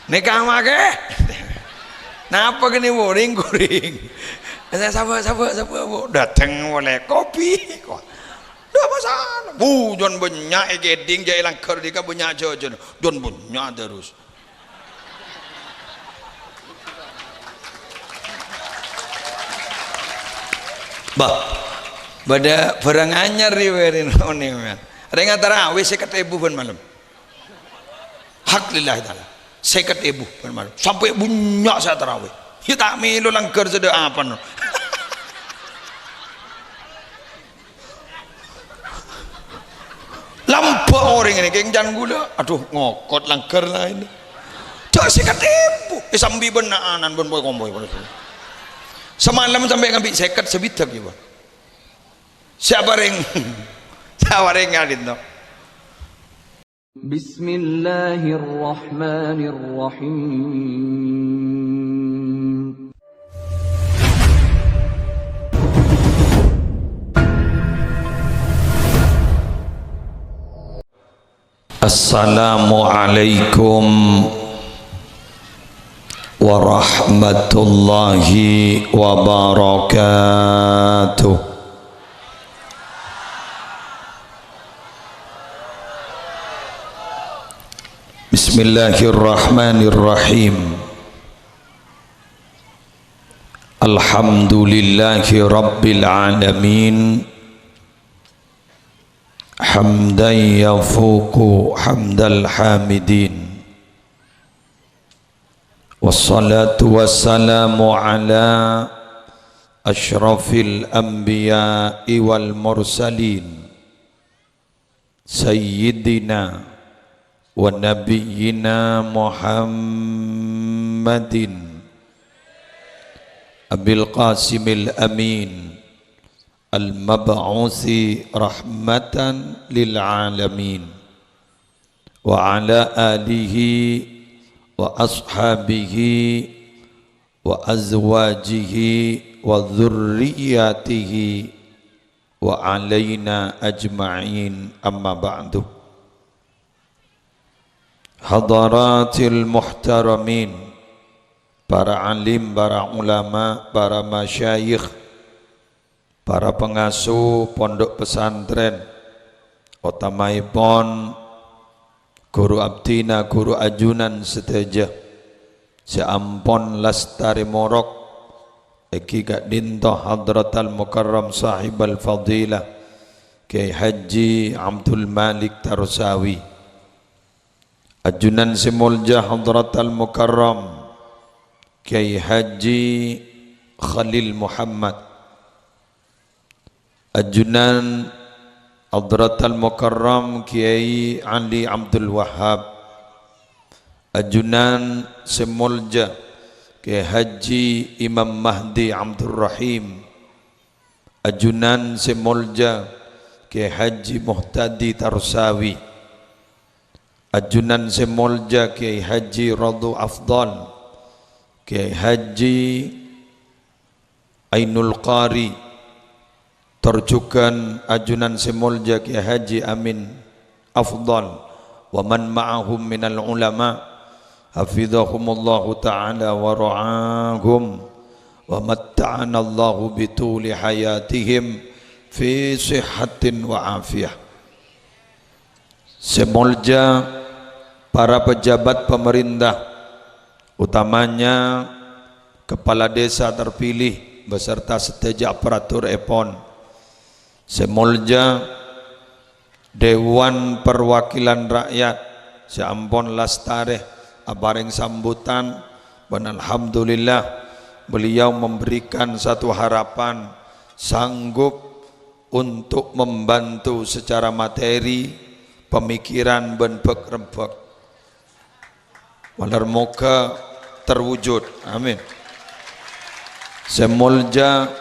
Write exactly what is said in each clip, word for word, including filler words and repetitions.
"Nèka mangkè." "Napa kènè, Bu?" "Rèng-korèng." "Sapa, sapa, sapa, Bu?" "Dâteng polè." "Kopi." "Ndak masalah." "Bu, jân bânnya' è kèding, jâ' è langghâr dhika bânnya' jhâjhân." "Jân bânnya' terros." Bâh, bâdâ bârâng anyar rè, wèrèn onèng, mèn. Rèng atarawè sèket èbu bân malem. Hak lillahi ta'ala. Sèket èbu bân malem. Sampè' bânnya' sè atarawè. Yâ ta' mèlo langghâr sè dâ' apa, no. Lambâ' orèng nèka, kèng can ghulâ. Adhu, ngokot langghâr laèn. Jâ' sè katèmpo. Eh, sambi bân na'-anan bân poy-kompoy. Samalem sampè' ngambi' sèket sabidhâk, yâ, Pak. Sè aparèng? Sè aparèng ngalèn, to? Bismillahirrahmanirrahim. Assalamualaikum warahmatullahi wabarakatuh. Bismillahirrahmanirrahim. Alhamdulillahi rabbil alamin. Hamdan yafuqu hamdal hamidin. Wassalatu wassalamu ala asyrafil anbiya'i wal mursalin, sayyidina wa nabiyyina Muhammadin Abil Qasimil Amin, al-mab'usi rahmatan lil alamin, wa ala alihi wa ashabihi wa azwajihi wa dzurriyyatihi wa alaina ajma'in, amma ba'du. Hadaratil muhtaramin, para alim, para ulama, para masyayikh, para pangasuh pondok pesantren, otamaèpon ghuru abdhina, ghuru ajunan sadhâjâ sè ampon lastarè morok èngghi ka'dinto Hadratal Mukarram Sahibal Fadilah Kyai Haji Abdul Malik Tarsawi. Ajunan sè molja Hadratal Mukarram Kyai Haji Khalil Muhammad. Ajunan Hadratal Mukarram Kyai Ali Abdul Wahhab. Ajunan sè molja Kyai Haji Imam Mahdi Abdul Rahim. Ajunan sè molja Kyai Haji Muhtadi Tarsawi. Ajunan sè molja Kyai Haji Radhu Afdal, Kyai Haji Ainul Qari, tor jhughân ajunan sè molja Kyai Haji Amin Afdal, wa man ma'ahum minal ulama, hafidhahumullahu ta'ala wa ra'ahum, wa matta'anallahu bituli hayatihim fi sihhatin wa afiyah. Sè molja para pejabat pemerintah, utamanya kepala desa terpilih beserta sadhâjâ aparaturèpon. Sè molja Dewan Perwakilan Rakyat sè ampon lastarè aparèng sambutan, bân alhamdulillah, beliau memberikan satu harapan sanggup untuk membantu secara materi, pemikiran, bân bhâk-rebbhâk. Malar moghâ terwujud. Amin. Sè molja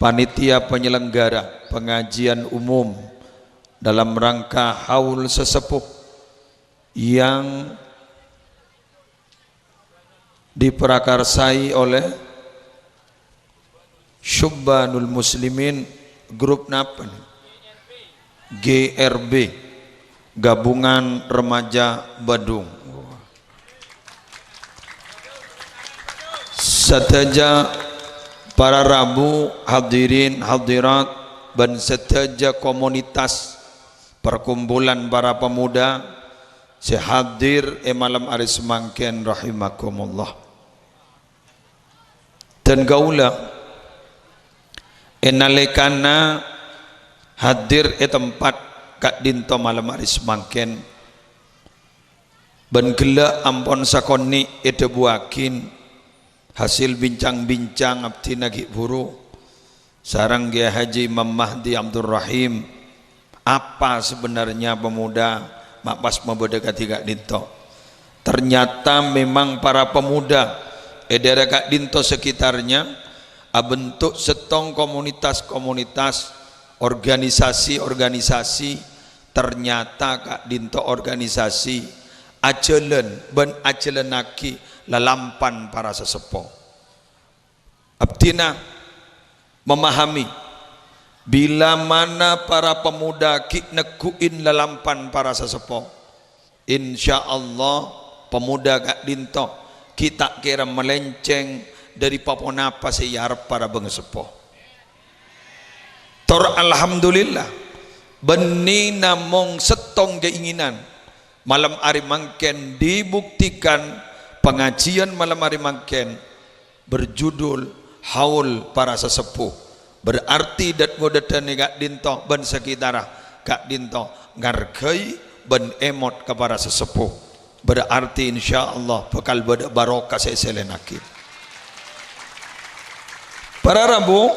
panitia penyelenggara pengajian umum dalam rangka haul sesepuh yang diprakarsai oleh Syubbanul Muslimin, grup napa nè? G R B, Gabungan Remaja Badung. Sadhâjâ para rabu, hadirin, hadirat, bân sadhâjâ komunitas perkumpulan para pemuda sè hadir è malem arè samangkèn, rahimakumullah. Dân kaulâ, è nalèkana hadir è tempat ka'dinto malem arè samangkèn, bân ghellâ' ampon sakonè' èdhâbuwâghi hasil bincang-bincang abdhina ghi' bhuru sareng Kiai Haji Imam Mahdi Abdurrahim, apa sebenarnya pemuda ma' pas mabâdâ kadhi ka'dinto. Ternyata memang para pemuda è daerah ka'dinto sekitarnya abentuk sèttong komunitas-komunitas, organisasi-organisasi. Ternyata ka'dinto organisasi ajhâlân bân ajhâlânnaghi lalampan para sasèppo. Abdhina memahami, bilamana para pemuda ghi' negghu'in lalampan para sasèppo, insyaallah pemuda ka'dinto ghi' ta' kèra malèncèng dâri pa-ponapa sè èarep para bângaseppo. Tor alhamdulillah, bânnè namong sèttong keinginan. Malem arè mangkèn dibuktikan, pangajiyân malem arè mangkèn berjudul Haul Para Sesepuh. Berarti dât-ngodâdhân è ka'dinto bân sakitarra ka'dinto ngargai bân èmot ka para sesepuh. Berarti insyaallah bhâkal bâdâ barokah sè èsèlènaghi. Para rabu,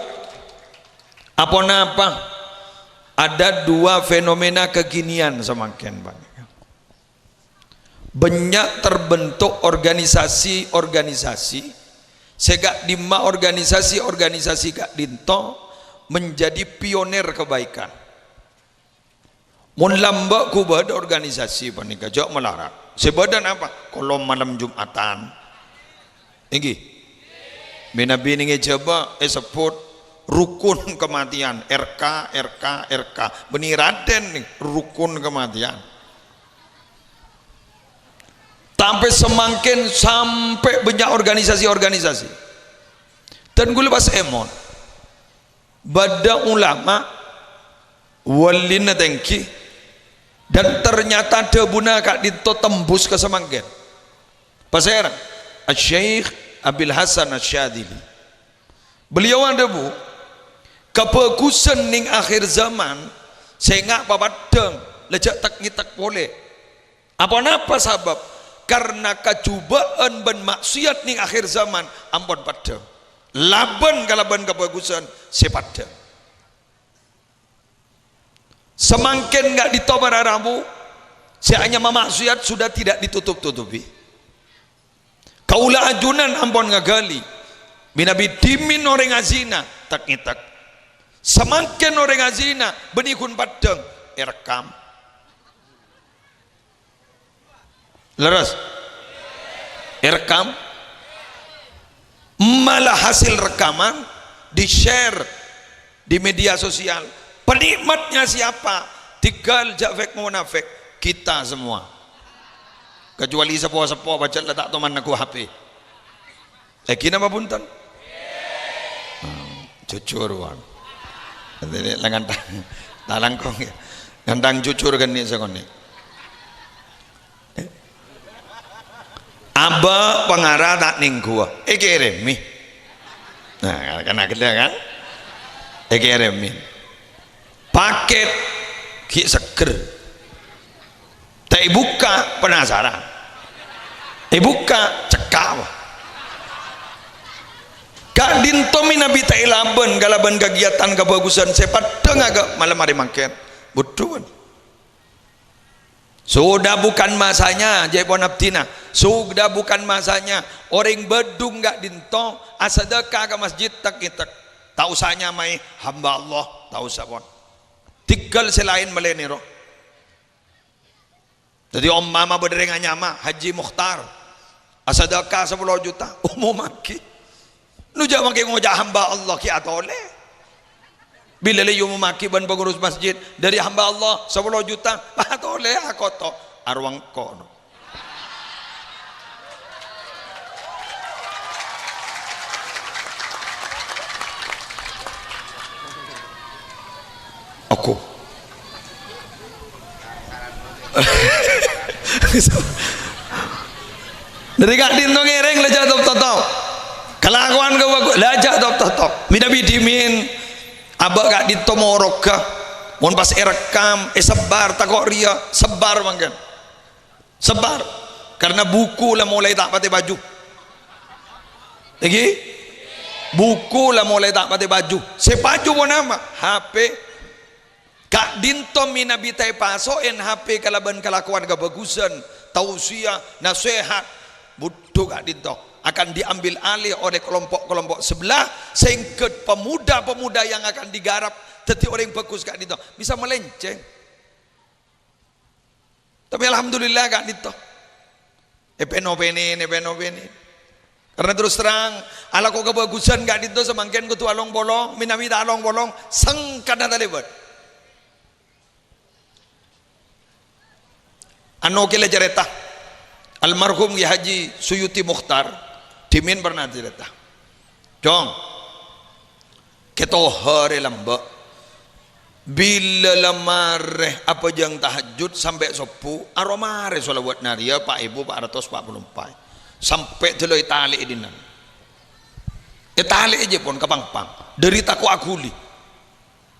apa-napa ada dua fenomena kekinian samangkèn, Pak. Bânnya' terbentuk organisasi-organisasi, sè ka'dimma organisasi-organisasi ka'dinto menjadi pionir kebaikan. Mon lambâ' ghu bâdâ organisasi panèka, jhâ' malarat. Sè bâdâ napa? Kolom malem Jum'atan. Èngghi. Mènabi nèng è Jhâbâ èsebbhut rukun kematian, R K, R K, R K. Bânnè Raden nèng rukun kematian. Tapè samangkèn sampè' bânnya' organisasi-organisasi. Dân ghulâ pas èmot. Bâdâ ulama, walina tèngghi, dan ternyata dhâbuna ka'dinto tembus ka samangkèn. Pasèra? Asy-Syaikh Abil Hasan Asy-Syadzili. Beliau adhâbu, "Kabhâghusân nèng akhir zaman, sènga' papaddhâng, la jhâ' tek-ngètek polè." Aponapa sabâb? Karna kajhubâ'ân bân maksiat nèng akhir zaman ampon paddhâng. Labân kalabân kabhâghusân sè paddhâng. Samangkèn ka'dinto para rabu, sè anyama maksiat sudah tidak ditutup-tutupi. Kaulâ ajunan ampon ngaghâli, mènabi dhimèn orèng azina, tek-ngètek. Samangkèn orèng azina, bânnè ghun paddhâng, èrekkam. Lerres? Èrekkam. Malah hasil rekaman di-share di media sosial. Penikmatnya siapa? Tinggal jhâ' fèk monafèk. Kita semua. Kecuali seppo-seppo, pajhât la ta' toman nèngghu H P. Lagi napa bhunten? Hmm, jujur, Wan. Nanti ini la ngantang, ta' langkong ya. Ngantang jujur kan ni sakonè. Abâ' pangara ta' nèngghuwâ. Èkèrèmè. Nah, kan aghellâ kan? Èkèrèmè. Paket ghi' seggher. Ta' èbukka', penasaran. Èbukka', cekka', wah. Ka'dinto mènabi ta' èlabân kalabân kagiyatan kabhâghusân sè paddhâng aghâ' malem arè mangkèn. Budhuwân. Sudah bukan masanya, jhâ' pon abdhina. Sudah bukan masanya. Orèng Badung ka'dinto asadâka ka masjid tek-ngètek. Ta' osa nyamaè hamba Allah, ta' osa pon. Tinggal sè laèn malè nèro. Dhâddhi, ompama bâdâ rèng anyama Haji Mukhtar, asadâka sapolo juta, omomaghi. Nu jhâ' mangkè ngoca' hamba Allah ghi' atolè. Bilâ la èomomaghi bân pangurus masjid, "Dâri hamba Allah sapolo juta," atolè akoto', arowa engko'. No. Ko. Dhâri ka'dinto ngèrèng la jhâ' top-totop. Kalakowan ghâbây la jhâ' top-totop. Mènabi dhimèn, abâ' ka'dinto moroga. Mon pas èrekkam, èsebbhâr, tako' rèya, sebbhâr mangkèn. Sebbhâr. Karena buku la molaè ta' patè paju. Èngghi? Buku la molaè ta' patè paju. Sè paju ponapa? H P. Ka'dinto mènabi ta' èpaso'èn H P kalabân kalakowan kabhâghusân, tausiah, nasehat, budhu ka'dinto akan diambil alih oleh kelompok-kelompok sebelah, sehingga pemuda-pemuda yang akan digarap dhâddhi orèng bhâghus ka'dinto bisa melenceng. Tapè alhamdulillah ka'dinto. Èpèno-pènèn, èpèno-pènèn. Karena terus terang, alako kabhâghusân ka'dinto samangkèn kodhu along-polong, mènabi ta' along-polong, sengkana talèbât. Anu kèla carèta, almarhum Kiai Haji Suyuti Mukhtar, dhimèn pernah carèta. Cong, kèto harè lambâ'. Bilâ la marè abhâjâng tahajjud sampè' sobbhu, aromarè shalawat nariyah pa' èbu pa' ratos pa' polo empa'. Sampè' dâlâ ètalè'è dinna'. Ètalè'è jâ pon ka pang-pang. Dhâri tako' aghuli.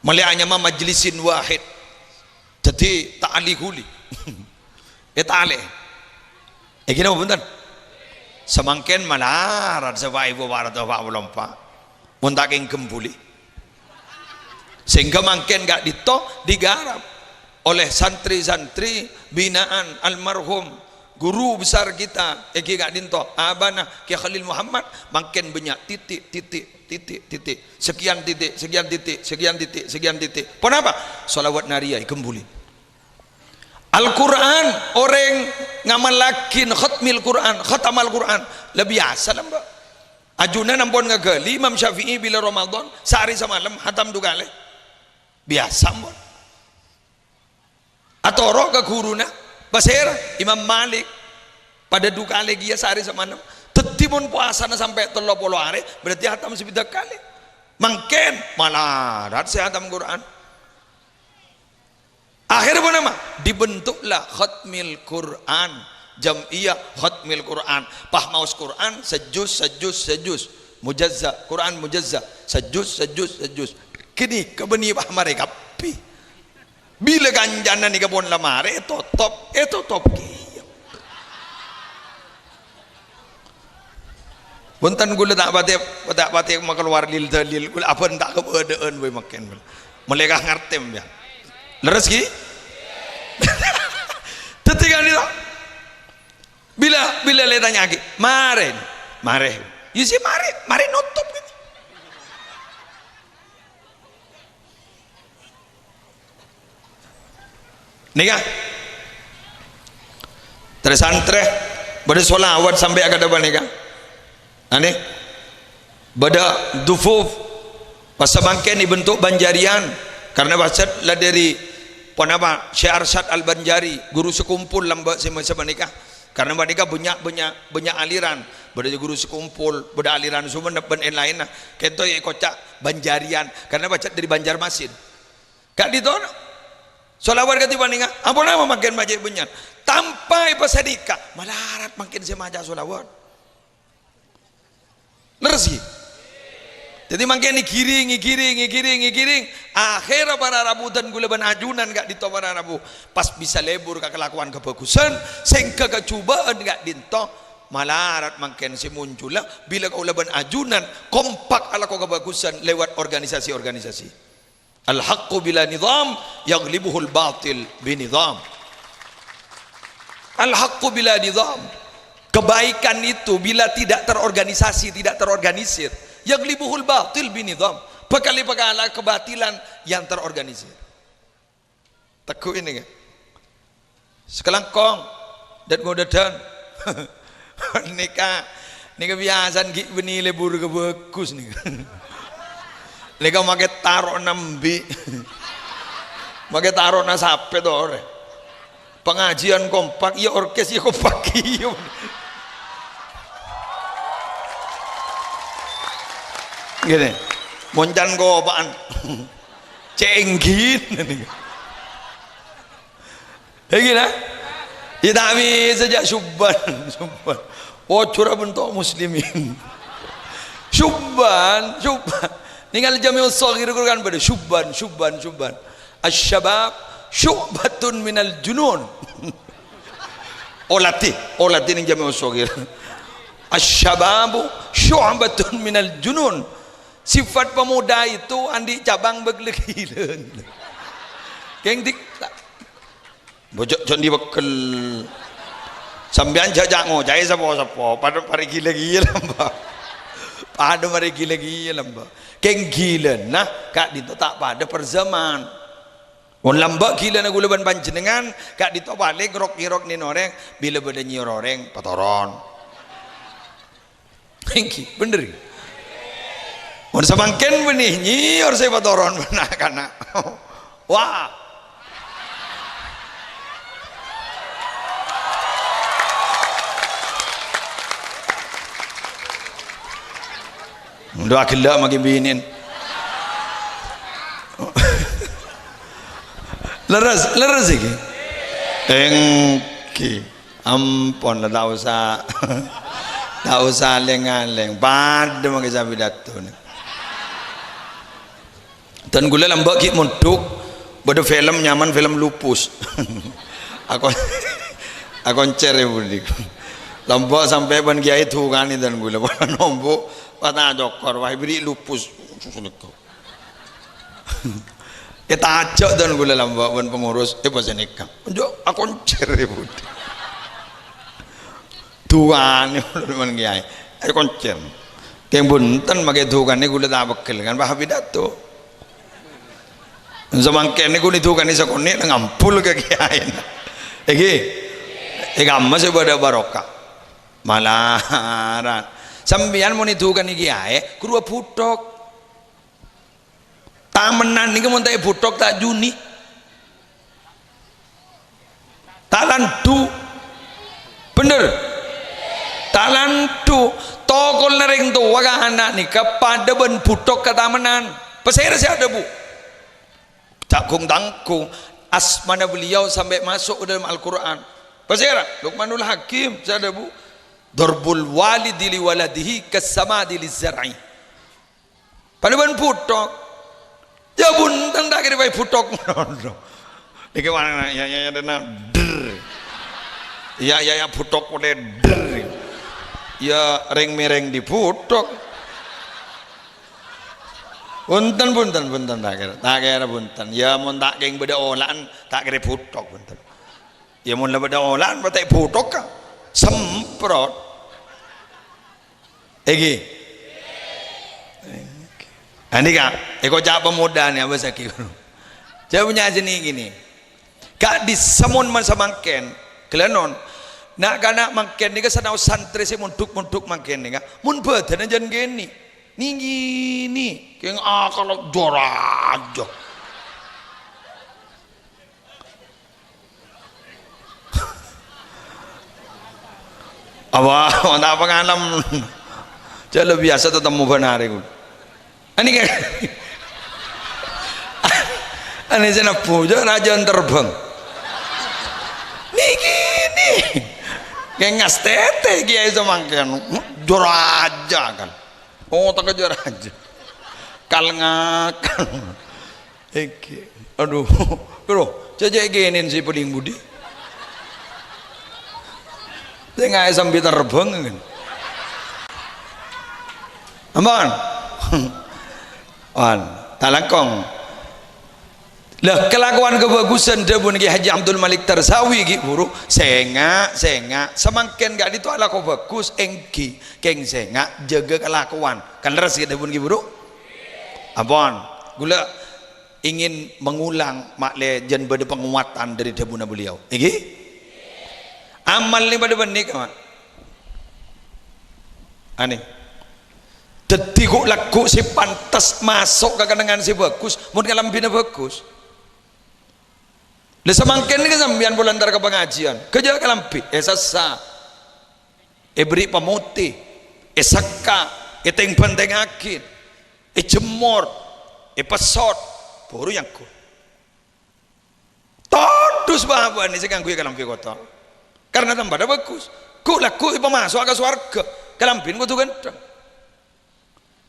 Malè anyama majlisin wahid. Dhâddhi ta' ali ghuli. Ètalè'è. Èngghi napa bhunten? Samangkèn malarat sè pa' èbu pa' ratos pa' polo empa'. Mon ta' kèng ghembuli. Sehingga mangkèn ka'dinto digarap oleh santri-santri binaan almarhum guru besar kita, èngghi ka'dinto, abana Kiai Khalil Muhammad, mangkèn bânnya' titik, titik, titik, titik, sekian titik, sekian titik, sekian titik, sekian titik. Ponapa? Shalawat nariyah èghembuli. Al-Qur'an, orèng ngamallaghi khatmil Qur'an, khatamal Qur'an, la biyasa lambâ'. Ajunan ampon ngaghâli Imam Syafi'i bilâ Ramadan, saarè samalem hatam du kalè. Biyasa ampon. Atoro' ka ghuruna, pasèra Imam Malik. Padâ du kalè kèya saarè samalem. Dhâddhi mon powasana sampè' tello polo arè, berarti hatam sabidhâk kalè. Mangkèn malarat sè hatam Qur'an. Akhèrra ponapa? Dibentuklah Khatmil Qur'an, jam'iyah Khatmil Qur'an, pas maos Qur'an sajuz, sajuz, sajuz, mujazza, Qur'an mujazza, sajuz, sajuz, sajuz. Ghânèka bânnè pas marè kabbhi. Bilâ kancana nèka pon la marè, ètotop, ètotop kèya. Bhunten, kaulâ ta' patè, ta' patè makalowar lil-dalil, kaulâ abân ta' kabâdâ'ân bhâi mangkèn. Malè ka ngartè, ya. Lerres, ghi? Dhâddhi kan itu. Bilâ, bilâ la ètanya'aghi, "Marè, marè." Yâ sè marè, marè notop, gitu. Nèka. Trè-santrè, bâdâ sholawat sampè' ka dâpa' nèka. Anè. Bâdâ dufuf, pas samangkèn èbentuk banjariyan, karna pajhât la dâri ponapa Syekh Arsyad Al-Banjari, guru sè kompol lambâ' sè masa panèka. Karna panèka bânnya', bânnya', bânnya' aliran, bâdâ guru sè kompol, bâdâ aliran Sumenep bân èn-laènna. Kento èkoca' banjariyan, karna pajhât dâri Banjarmasin. Ka'dinto, sholawat kadhi panèka, ampon apa mangkèn ma' cè' bânnya'an? Tanpa èpasanèka, malarat mangkèn sè maca sholawat. Lerres, ghi? Dhâddhi mangkèn èghiring, èghiring, èghiring, èghiring. Akhèrra para rabu dân kaulâ bân ajunan ka'dinto para rabu. Pas bisa lebur ka kalakowan kabhâghusân, sèngghâ kajhubâ'ân ka'dinto. Malarat mangkèn sè moncola bilâ kaulâ bân ajunan kompak alako kabhâghusân lewat organisasi-organisasi. Al-haqqu bila nizam, yaghlibuhul batil binizam. Al-haqqu bila nizam. Kebaikan itu bila tidak terorganisasi, tidak terorganisir, yaghlibuhul batil binizam. Bakal èpakala' kebatilan yang terorganisir. Teguh ini, kan? Sakalangkong, dât-ngodâdhân. Nèka, nèka biyasana ghi' bânnè lebur kabhâghus nèka. Nèka makè taro'na embi'. Makè taro'na sapè torè. Pangajiân kompak, iyâ orkes iyâ kompak iyâ. Ngènè. Mon can kopa'an. Cenggi. Iki, nah? Ya, ta' bisa jâ' Sya'ban, Sya'ban. Pojhur bân to' muslimin. Sya'ban, Sya'ban. Nèngalè Jami'us Shaghir kan bâdâ Sya'ban, Sya'ban, Sya'ban. "Asy-syabab syu'batun minal junun." Olatè, olatè nèng Jami'us Shaghir. "Asy-syababu syu'batun minal junun." Sifat pemuda itu andi' cabang bâk lè-ghilâ. Kèng dik-, bojok jhân dibekkel. Sampèyan jhâ', jhâ' ngoca'è sapo-sapo, padâ parè ghilâ kèya lambâ'. Padâ parè ghilâ kèya lambâ'. Kèng ghilâna ka'dinto ta' padâ parjhâman. Mon lambâ' ghilâna ghulâ bân panjhennengngan, ka'dinto palèng rok-ngèrok nèng orèng, bilâ bâdâ nyèyor orèng, patoron. Èngghi, bhender. Mon samangkèn bânnè nyèyor sè patoron bân na'-kana'. Wah. Ndo aghellâ' maghi binèn. Lerres, lerres iki. Èngghi. Ampon la, ta' osa, ta' osa lèng-ngalèng. Padâ maghi sapidatona. Dân ghulâ lambâ' ghi' mondhuk, bâdâ film nyamana film Lupus. Akon-, akoncèr è budi. Lambâ' sampè' bân kèyaè dhukanè dân ghulâ. Nombu', pas ta' cokor, wah, èbèrri' Lupus. Ètajâk dân ghulâ lambâ' bân pengurus, è pas nèka. Onjhu' akoncèr è budi. Dhukanè bân kèyaè. Akoncèr. Kèng bhunten makè dhukanè ghulâ ta' pegghel kan, pas pidato. Samangkèn nèko nè dhukanè sakonè' ngampol ka kèyaèna. Èngghi. È kamma sè bâdâ barokah. Malarat. Sampèyan mon èdhukanè kèyaè, ghuru abhuthok. Tamennan nèko mon ta' èbhuthok ta' jhuni. Ta' landhu. Bhender? Ta' landhu. Tokolla rèng towa ka ana' nèka padâ bân bhuthok ka tamennan. Pasèra sè adhâbu? Tanggung-tanggung. Asmana beliau sampai masuk ke dalam Al-Quran. Pasèra? Luqmanul Hakim sè adhâbu, "Dharbul walidi li waladihi kassamadi li zar'i." Padâ bân bhuthok. Ya bhunten, ta' kèra paè bhuthok. Nèkè mana, ya, ya, ya, dana, drr. Ya, ya, ya, bhuthok polè, drr. Ya, rèng-mèrèng dhi bhuthok. Bhunten, bhunten, bhunten, ta' kèra. Ta' kèra bhunten. Ya, mon ta' kèng bâdâ ola'an, ta' kèra bhuthok, bhunten. Ya, mon la bâdâ ola'an, patè bhuthok, ka. Semprot. Èngghi. Andika, èkoca' pemuda nè, apa sakit? Jawabnya sini gini. Ka'dissa mon man samangkèn, ghellâ' non. Na'-kana' mangkèn nèka sanaos santrè sè mondhuk-mondhuk mangkèn nèka. Mon bhâdhânna jân kènè'. Nèng kènè'. Kèng akalla jhâr ajâ. Apa, ta' pangalem. Jhâ' la biyasa tatemmo bân arè, ghun. Anè kè-, anè sè nebbhu, jhâ' rajâ terbang. Nèng kènè'. Kèng ngastètè kèyaè samangkèn. Jhâr ajâ, kan. Oh, ta' kajhâr ajâ. Kal ngakal. Èngghi. Adhu. Bro, cè' kènè' sè palèng budi. Sènga' sambi terbang, kan. Ampon. Wan, ta' langkong. Lah, kalakowan kabhâghusân dhâbuna Kè Haji Abdul Malik Tarsawi ghi' bhuru, "Sènga', sènga', samangkèn ka'dinto alako bhâghus, èngghi, kèng sènga' jâgâ kalakowan." Kan lerres ghi' dhâbuna ghi' bhuru? Ampon, ghulâ ingin mengulang ma'lè jân bâdâ penguatan dâri dhâbuna beliau. Èngghi? Amal nè padâ bânnè, Ka'. Anè. Dhâddhi ghu'-lagghu' sè pantes maso' ka kennengngan sè bhâghus, mon kalambhina bhâghus. Lah samangkèn nèka sampèyan polana entar ka pangajiyân, kajhâ' kalambhi, èsassa, èbherri' pamotè, èsekka', ètèng-bhântèngngaghi, èjemmor, èpessot, buru nyanggu. Todus bâbâna sè ngangghuy kalambhi kotor. Karna tempatta bhâghus. Ghu'-lagghu' èpamaso'a ka sowarghâ, kalambhina kodhu ghântheng.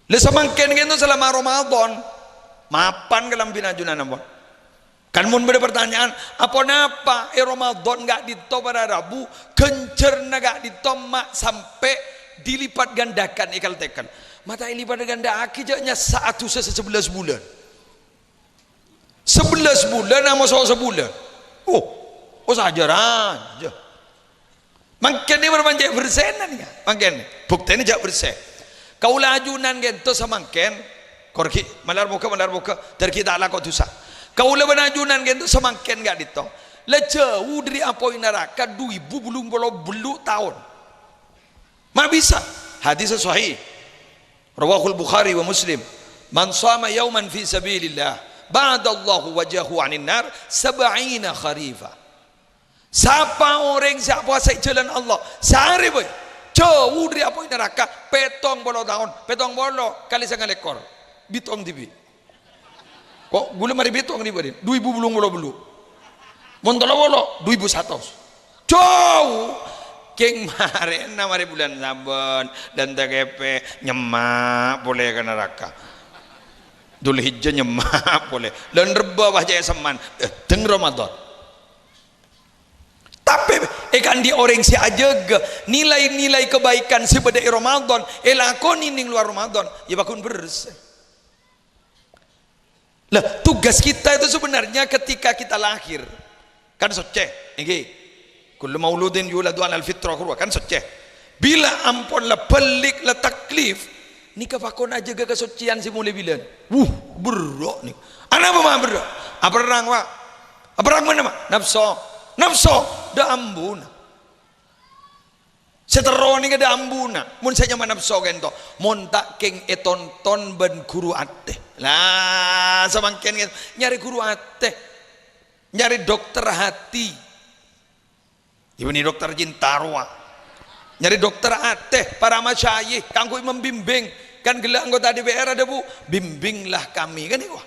Lha, samangkèn kènto salama Ramadan, mapan kalambhina ajunan ampon. Kan mon bâdâ partanyaan, aponapa è Ramadan ka'dinto para rabu, ghânjhârânna ka'dinto ma' sampè' dilipat gandakan èkal-tèkal? Ma' ta' èlipat ganda'aghi, jhâ' nyassa' adusa sè sabellâs bulân. Sabellâs bulân amoso sabulân. Oh, oh, sajâ rajâ. Mangkèn nèka bârâmma cè' bersèna nèka. Mangkèn, buktèna jhâ' bersè. Kaulâ ajunan kènto samangkèn, kor ghi', malar moghâ, malar moghâ, dâr ghi' ta' alako dusa. Kaulâ bân ajunan kènto samangkèn ka'dinto. La jhâu dâri apoy naraka du èbu bâllung polo bâllu' taon. Ma' bisa. Hadis sahih. Rawahul Bukhari wa Muslim. "Man shama yauman fi sabilillah, ba'adallahu wajhahu 'anin nar sab'ina kharifa." Sapa orèng sè apowasa è jhâlân Allah saarè bhâi, jhâu dâri apoy naraka pèttong polo taon, pèttong polo kalè sanga lèkor, bitong dhibi'. Ko' ghulâ marè bitong dhibi', du èbu bâllung polo bâllu'. Mon tello polo, du èbu satos. Jhâu! Kèng marèna marè bulân Sabbân, dân T K P, nyemma' polè ka naraka. Dzulhijjah nyemma' polè. Dân Rebbâ pas cè' semman, eh, dâng Ramadan. Tapè, èkaandi' orèng sè ajâgâ nilai-nilai kabaikan sè bâdâ è Ramadan, èlakonè neng lowar Ramadan, iyâ pagghun bersè. Lah, tugas kita itu sebenarnya ketika kita lahir, kan soccè, èngghi. "Kullu mauludin yuladu 'alal fitrah," kan soccè. Bilâ ampon la bâlik, la taklif, nèka pagghun ajâgâ kasoccèyan sè molè bilân. Wuh, berrâ' nèka. Anapa ma' berrâ'? Aperrang, Pak. Aperrang mennang, Pak? Napso. Napso, dâ' ambuna. Sè terro nèka dâ' ambuna, mon sè nyama napso kènto, mon ta' kèng ètonton bân ghuru atè. Lah, samangkèn kèn nyarè ghuru atè, nyarè dokter hati. Ibâna dokter cinta rowa. Nyarè dokter atè, para masyayikh, kaangghuy membimbing. Kan ghellâ' anggota D P R adhâbu, "Bimbinglah kami," kan nèko.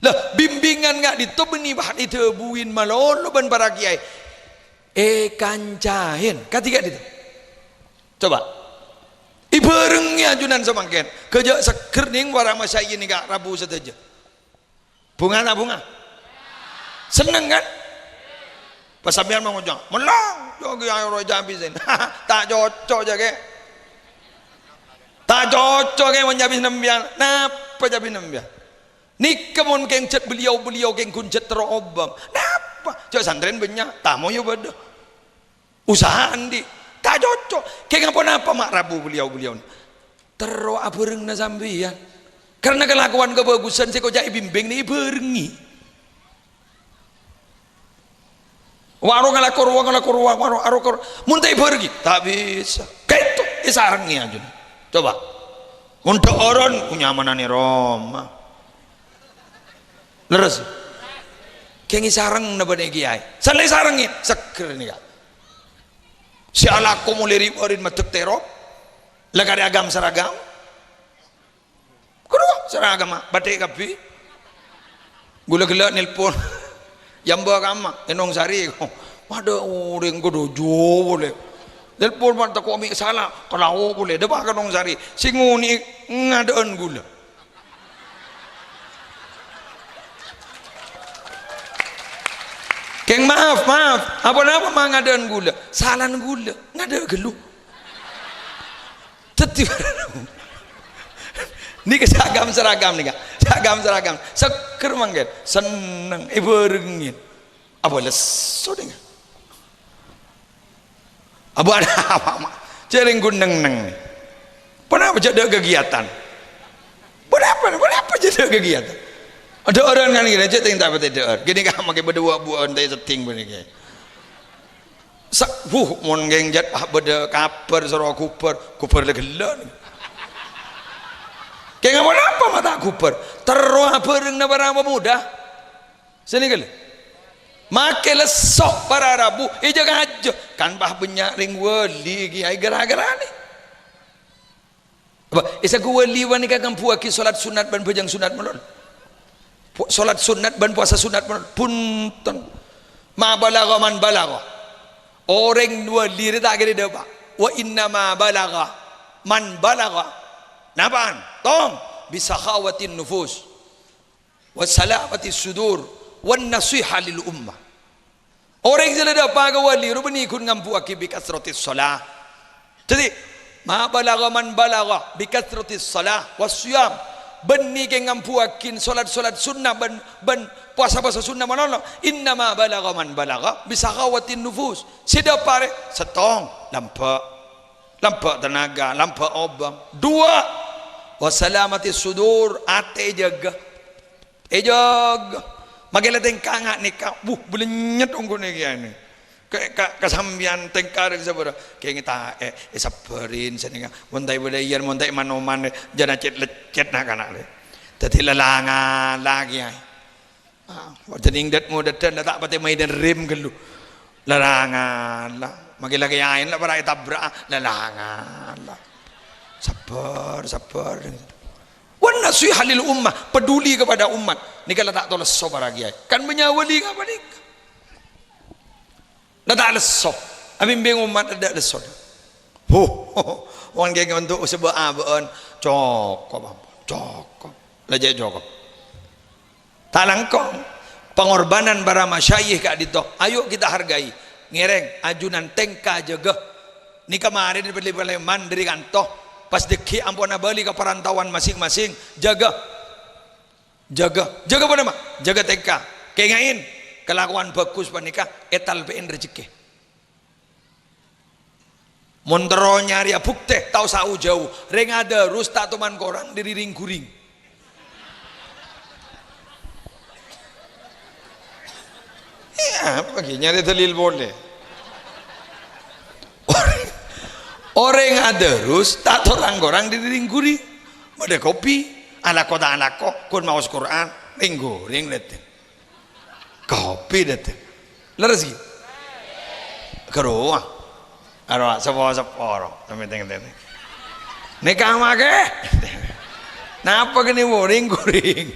Lah, bimbingan ka'dinto bânnè bâ' èdhâbuwin malolo bân para kèyaè. Èkancaèn. Kadhi ka'dinto. Coba. Èbhârengngè ajunan samangkèn. Ghâjâ' seggher neng para masyayikh nèka rabu sadhâjâ. Bhunga ta' bhunga? Senneng, kan? Pas sampèyan mangocap, "Mennang, jhâ' kèyaè rowa cabis." Ta' cocok, jhâ' kè. Ta' cocok, kè, mon cabis sampèyan. Napa cabis sampèyan? Nèka mon kèng jhât beliau-beliau kèng ghun jhât terro obâng. Napa? Jhâ' santrèna bânnya', tamoy bâdâ. Usaha andi'. Ta' cocok. Kèng aponapa ma' rabu beliau-beliau? Terro abhârengngana sampèyan. Karena kalakowan kabhâghusân sè koca' èbimbing nè èbhârengngè. Wa' ro ngalako rowa, ngalako rowa, wa' ro, aro kor-, mon ta' èbhârengngè, ta' bisa. Kèto, èsarengngè ajunan. Coba. Mon dhâ'ârân, nyamananè roma. Lerres? Kèng èsarengngana bânnè kèyaè. Sanè èsarengngè, seggher nèka. Sè alako molè ri-, ri maddhek terop, la karè agam-saragam. Kodhu saragam, ma', batik kabbhi. Ghulâ ghellâ' nelpon. Yâ, mbâ' kamma, è Nongsari. Padâ orèng kodhu jhâu polè. Nelpon, ma', tako' mè' sala, kalao polè. Dâpa' ka Nongsari. Sè ngonè'è ngadâ'ân ghulâ. Kèng, maaf, maaf. Aponapa ma' ngadâ'ân ghulâ? Salana ghulâ. Ngadâ' ghâllu. Dhâddhi, nèka sagam-saragam nèka. Sagam-saragam. Seggher mangkèn. Senneng. Èbhârengngè. Apa lesso nèka? Apa ada apa, Ma'? Jhâ' rèng ghun neng-neng. Ponapa jhâ' dâ' kegiatan? Ponapa, ponapa jhâ' dâ' kegiatan? Adâ' orèng kan gini, jhâ' tèng ta' patè dâ'âr. Gini ka makè bâdâ wa'-buwâ'ân ta' èseddhing bânnè kè. Sa-, wuh, mon kèng jhât, ah, bâdâ kabhâr soro ghubâr, ghubâr la ghellâ'. Kèng aponapa ma' ta' ghubâr? Terro abhârengngana para pemuda. Sè nèka lè. Makè lesso para rabu, èjâ kajâ. Kan bâ' bânnya' rèng wali kèyaè ghârâ-ghârâna. Bâ, èsangghu wali panèka ngambuwâghi solat sunat bân bhâjâng sunat malolo. Pu-, salat sunnat bân puasa sunnat pon-, bhunten. Ma balagha man balagha. Orèng wali rè ta' kèra dâpa'. Wa inna ma balagha man balagha. Napa'an? Tong, bi sakhawatin nufus, wa salamatis sudur, wan nasiha lil ummah. Orèng sè la dâpa' ka wali rowa bânnè ghun ngambuwâghi bi kasratis shalah. Dhâddhi, ma balagha man balagha bi kasratis shalah was siyam. Bânnè kèng ngambuwâghi salat-salat sunnah bân, bân pasa-pasa sunnah malolo. Inna ma balagha man balagha bi sakhawatin nufus. Sè dâpa' rè sèttong, lambâ'. Lambâ' tenaga, lambâ' obâng. Dua, wa salamatis sudur, atè èjâgâ. Èjâgâ. Makè la tèngka nga' nèka, wuh, bâlânnyet ongghu nèka nè. Ka, ka, ka sampèyan tèngka rè sabârâ. Kèng ta', eh, eh, sabbhârin sanèka. Mon ta' è bâdâ iyâ, mon ta' è man-oman, jhâ' na' cèt-leccèt na'-kana' rè. Dhâddhi la-langan la kèyaè. Ah, dhâddhi ngodâdhân la ta' patè maènan rem ghâllu. La-langan la. Makè la kèyaèna la para' ètabra'a. La-langan la. Sabbhâr, sabbhâr. Wan nasiha lil ummah, peduli kepada umat. Nèka la ta' tao lesso para kèyaè. Kan bânnya' wali ngapa nèka? La ta' lesso. Abimbing umat adâ' lesso. Huh, wong kèng ontok sebâ' abâ'ân. Cokop, ampon. Cokop. La jhâ' cokop. Ta' langkong. Pengorbanan para masyayikh ka'dinto. Ayo kita hargai. Ngèrèng, ajunan tèngka jâgâ. Nèka marèna pèlè-pèlè man dâri kanto. Pas dhâggi' ampon abâli ka parantauan masing-masing. Jâgâ. Jâgâ. Jâgâ ponapa? Jâgâ tèngka. Kènga'è, kalakowan bhâghus panèka ètalpè'è rejekkè. Mon terro nyarèya buktè, ta' osa jâu-jâu. Rèng adarus ta' toman korang dâri rèng-ghuring. Iyâ, apa ghi' nyarè dalil polè? Orèng, orèng adarus ta' toman korang dâri rèng-ghuring. Bâdâ kopi, alako ta' alako, ghun maos Qur'an, rèng-ghuring dâteng. Kopi dâteng. Lerres ghi? Karowa. Karowa, seppo-seppo ro. Sampe teng-teng. Nèka makè. Napa kene woring-goring?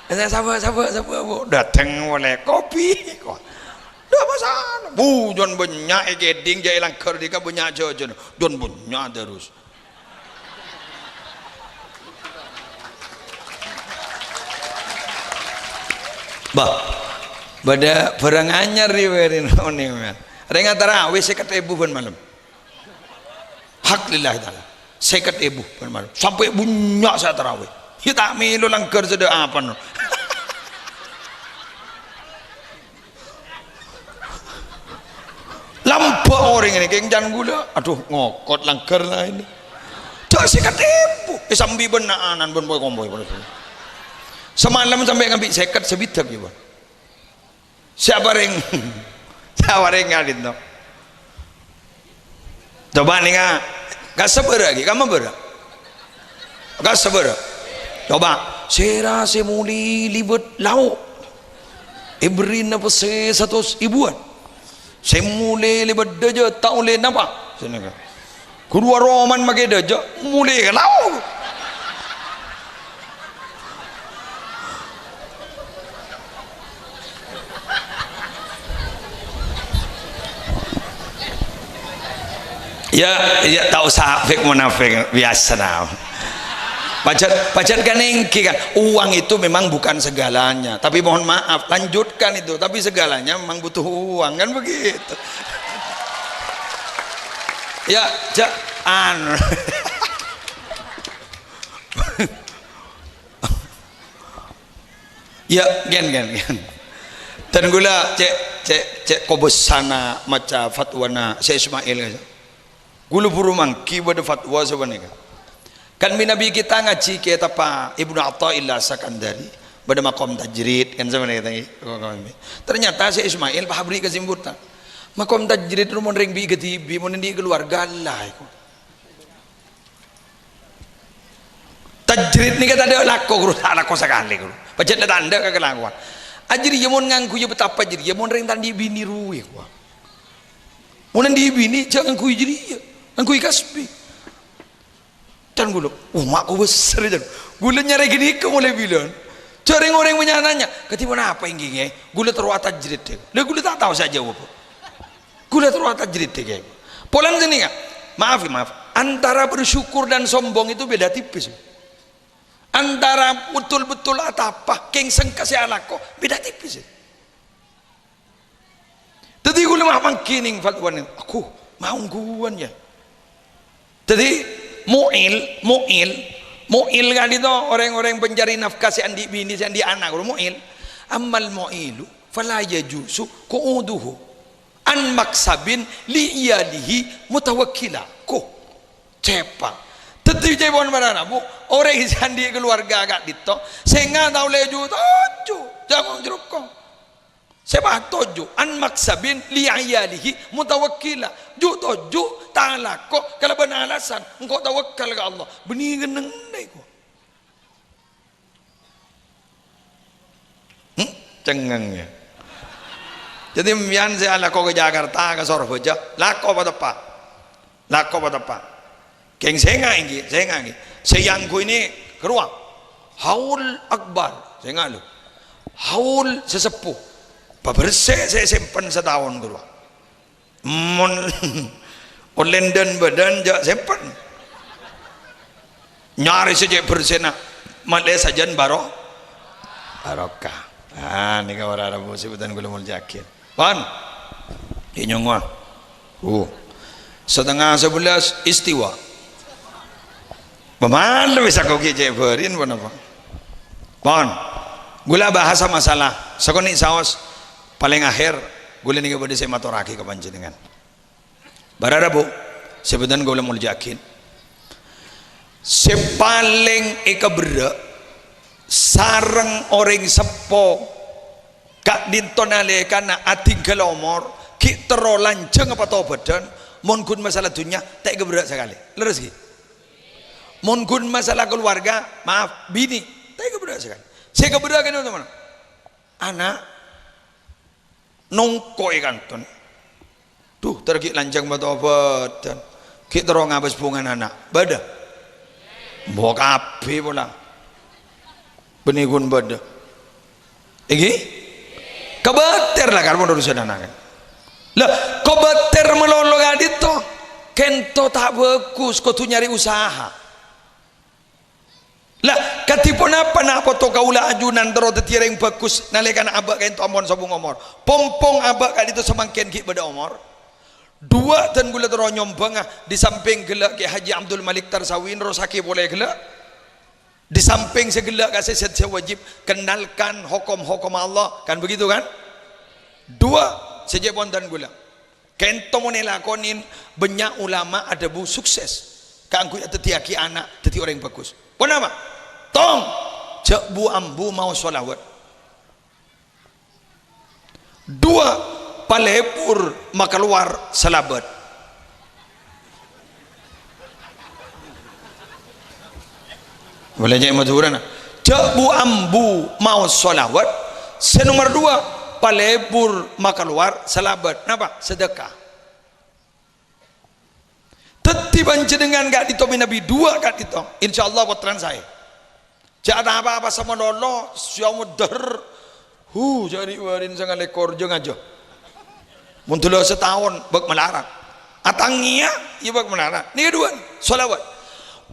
Sapa, sapa, sapa, Bu? Dâteng polè kopi. Ndak masalah. Bu, jon bânnya' è kèding, jâ' è langghâr dika bânnya' jhâjhân. Jon bânnya' terus. Bah, bâdâ bârâng anyar rè, wèrèn onèng, mèn. Rèng atarawè sèket èbu bân malem. Hak lillahi ta'ala. Sèket èbu bân malem. Sampè' bânnya' sè atarawè. Yâ ta' mèlo langghâr sè dâ' apa, no. Lambâ' orèng nèka, kèng can ghulâ. Adhu, ngokot langghâr laèn. Jhâ' sèket èbu. Eh, sambi bân na'-ana'na bân poy-kompoy. Samalem sampè' ngambi' sèket sabidhâk, yâ, Bân. Sapa rèng? Sapa rèng ngalin, to? Coba nènga, ka sabârâ ghi, ka mabârâ? Ka sabârâ? Coba, sèra sè molè lèbât lao', èberri'na pèssè satos èbuwân. Sè molè lèbât dâjâ ta' ollè napa. Sè nèka. Ghuru aroman makè dâjâ, molè ka lao'. Ya, ya, tak usah fake munafik, biasa nah. Pajhât, pajhât kan èngghi kan, uang itu memang bukan segalanya. Tapi mohon maaf, lanjutkan itu. Tapi segalanya memang butuh uang, kan begitu. Ya, ja-, anu. Ya, gen, gen, gen. Dan ghulâ cè', cè', cè' kobâsana maca fatwana Syekh Ismail. Ghulâ buru mangghi bâdâ fatwa sapanèka. Kan mènabi kita ngajhi kètabbhâ Ibnu Athaillah Sakandari, bâdâ maqam tajrid, kan sapanèka. Ternyata Syekh Ismail pas aberri' kasimpulan. Maqam tajrid rowa mon rèng bi' kadhibi', mon andi' kaluwarga Allah iku. Tajrid nèka tadâ' lako, ghuru, ta' lako sakalè, ghuru. Pajhât la tandhâ ka kalakowan. Ajâriyâ mon ngangghuy bâtapa jâriyâ, mon rèng ta' andi' binè rowa, kowa. Mon andi' binè, jhâ' ngangghuy jâriyâ. Ngangghuy kasbi. Can ghulâ, "Oh, ma' kobâsana, can." Ghulâ nyarè ghânèka molaè bilân. Rèng-orèng bânnya' nanya, "Kadhi ponapa ènggi, Kè? Ghulâ terro atajrid, Kè." Lah, ghulâ ta' tao sè ajâwâb. Ghulâ terro atajrid, Kè. Polana sènèka, maaf, maaf, antara bersyukur dan sombong itu beda tipis. Antara betul-betul atapa, kèng sengka sè alako, beda tipis. Dhâddhi ghulâ ma-, mangkèn nèng fatwan, aku mau ongghuwân, yâ. Dhâddhi mu'il, mu'il, mu'il ka'dinto orèng-orèng pencari nafkah sè andi' binè, sè andi' ana', ghulâ mu'il. Ammal mu'ilu fala yajuzu qu'uduhu an maksabin li iyalihi mutawakkila. Ko, cèpa'. Dhâddhi cèpon para rabu, orèng sè andi' kaluwarga ka'dinto, sènga' ta' ollè ju-toju', jhâ' mon-jhârokon. Sè patot ju', an maksabin li iyalihi mutawakkila. Ju-toju' ta' alako kalabân alasan, engko' tawakkal ka Allah. Bânnè kennengnga, ko. Hmm? Cengngeng, yâ. Dhâddhi, sampèyan sè alako ka Jakarta, ka Sorbhâjâ, lako apa teppa'? Lako apa teppa'? Kèng sènga' ènggi, sènga' ènggi. Sè èyangghuy nè' karowa. Haul akbar, sènga' lo. Haul sè seppo. Pabhersè sè èsempen sataon karowa. Mon ollè dân-bâdân jhâ' sempen. Nyarè sè cè' bhersèna. Malè sajân baro-, barokah. Ah, nèka para rabu sè bhâdhân kaulâ molja'aghi. Pon. È nyongngowa. Uh. Satengnga sabellâs istiwa. Pamalem wis aku ghi' cè' bâri'en ponapa? Pon. Ghulâ bahasa masalah sakonè' saos palèng akhèr ghulâ nèka bâdâ sè matorraghi ka panjhennengngan. Para rabu, sè bhâdhân kaulâ molja'aghi. Sè palèng èkaberrâ' sareng orèng seppo ka'dinto nalèkana adhinggâl omor, ghi' terro lanjhâng patobhâdhân, mon ghun masalah dhunnya, ta' èkaberrâ' sakalè. Lerres, ghi? Mon ghun masalah kaluwarga, maaf, binè, ta' èkaberrâ' sakalè. Sè èkaberrâ' kènè' teman. Ana', nongko'è kanton. Dhu, ter ghi' lanjhâng patobhâdhân. Ghi' terro ngabâs bhungana ana'. Bâdâ? Mbo kabbhi pola. Bânnè ghun bâdâ. Ènggi? Kobâtèr la, kan, mon urusan ana', kan. Lah, kobâtèr malolo ka'dinto. Kènto ta' bhâghus, kodhu nyarè usaha. Lah, kadhi ponapa na' poto kaulâ ajunan terro dhâddhiyâ rèng bhâghus nalèkana abâ' ka'dinto ampon sobung omor? Pong-pong abâ' ka'dinto samangkèn ghi' bâdâ omor. Duwâ' dân ghulâ terro nyombhângnga, di samping ghellâ' Kè Haji Abdul Malik Tarsawi nerrossaghi polè ghellâ'. Di samping sè ghellâ' ka sè sèt sè wajib, kenalkan hokom-hokom Allah. Kan begitu, kan? Duwâ' sè jhâ' pon dân ghulâ. Kènto mon èlakonè, bânnya' ulama adhâbu sukses kaangghuy adhâddhiyâghi ana' dhâddhi orèng bhâghus. Ponapa? Tong, jhâ' bu-ambu maos shalawat. Duwâ', palebur makalowar salabât. Boleh cè' Madhurâna. Jhâ' bu-ambu maos shalawat. Sè nomer duwâ', palebur makalowar salabât. Napa? Sedekah. Dhâddhi panjhennengngan ka'dinto mènabi duwâ' ka'dinto. Insyaallah pottrana saè. Jhâ' ta-apa-apa samalolo, sè amoddhâr. Hu, jhâ' ri'-bâri'en sanga lèkor, jhâ' ngajhâ. Mon dhulâ sataon, bâk malarat. Atangèya, iyâ bâk malarat. Nèka duwâ', shalawat.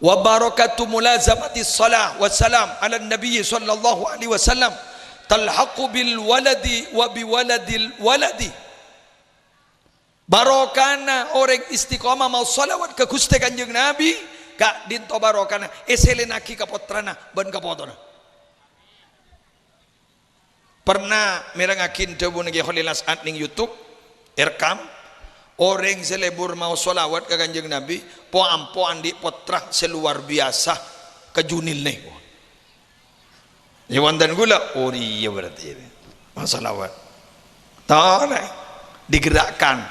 Wa barakatu mulazamati shalah wa salam ala nabiyyi sallallahu alaihi wasallam. Talhaqu bil waladi wa bi waladil waladi. Barokana orèng istiqomah maos shalawat ka Ghustè Kanjeng Nabi, ka'dinto barokana èsèlènaghi ka pottrana bân ka potona. Perna mèrengngaghi dhâbuna Kè Kholil As'ad nèng YouTube, èrekam, orèng sè lebur maos shalawat ka Kanjeng Nabi, po-ampo andi' pottra sè luar biasa ka Junilnè. Yâ, wonten ghulâ. Oh, iyâ, berarti ini. Maos shalawat. Tolè. Digerakkan.